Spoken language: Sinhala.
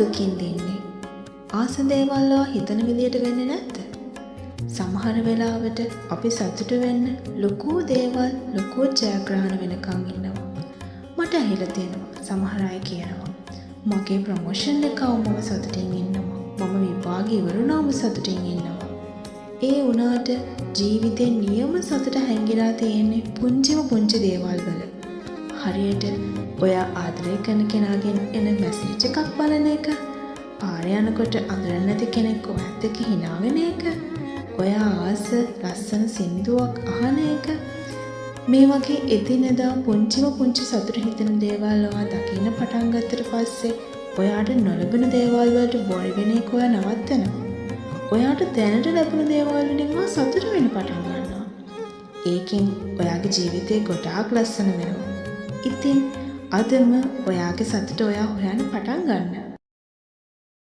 දුකින්ද ඉන්නේ? ආස දේවල් ඔයා හිතන විදියට වෙන්නේ නැද්ද? සමහර වෙලාවට අපි සතුටු වෙන්න ලොකු දේවල්, ලොකු ජයග්‍රහණ වෙනකන් ඉන්නවා. මට ඇහිලා තියෙනවා සමහර අය කියනවා මගේ ප්‍රොමෝෂන් එක ආවම මම සතුටින් ඉන්නවා. මම විභාග ඉවර වුණාම සතුටින් ඉන්නවා. ඒ වුණාට ජීවිතේ නියම සතුට හැංගිලා තියෙන්නේ පුංචිම පුංචි දේවල් වල. හරියට ඔයා ආදරය කරන කෙනාගෙන් එන මැසේජ් එකක් බලන එක, පාරේ යනකොට අඳුරන්නේ නැති කෙනෙක් ඔයත් එක්ක හිනා වෙන එක, ඔයා ආස ලස්සන සින්දුවක් අහන එක, මේ වගේ එදිනෙදා පුංචිම පුංචි සතුට හිතෙන දේවල් ඔයා දකින්න පටන් ගත්තට පස්සේ ඔයාට නොලැබෙන දේවල් වලට වොරි වෙන එක ඔයා නවත්තනවා. ඔයාට දැනට ලැබුණු දේවල් වලින් ඔයා සතුටු වෙන්න පටන් ගන්නවා. ඒකෙන් ඔයාගේ ජීවිතේ ගොඩාක් ලස්සන වෙනවා. ඉතින් අදම ඔයාගේ සතුට ඔයා හොයන්න පටන් ගන්න.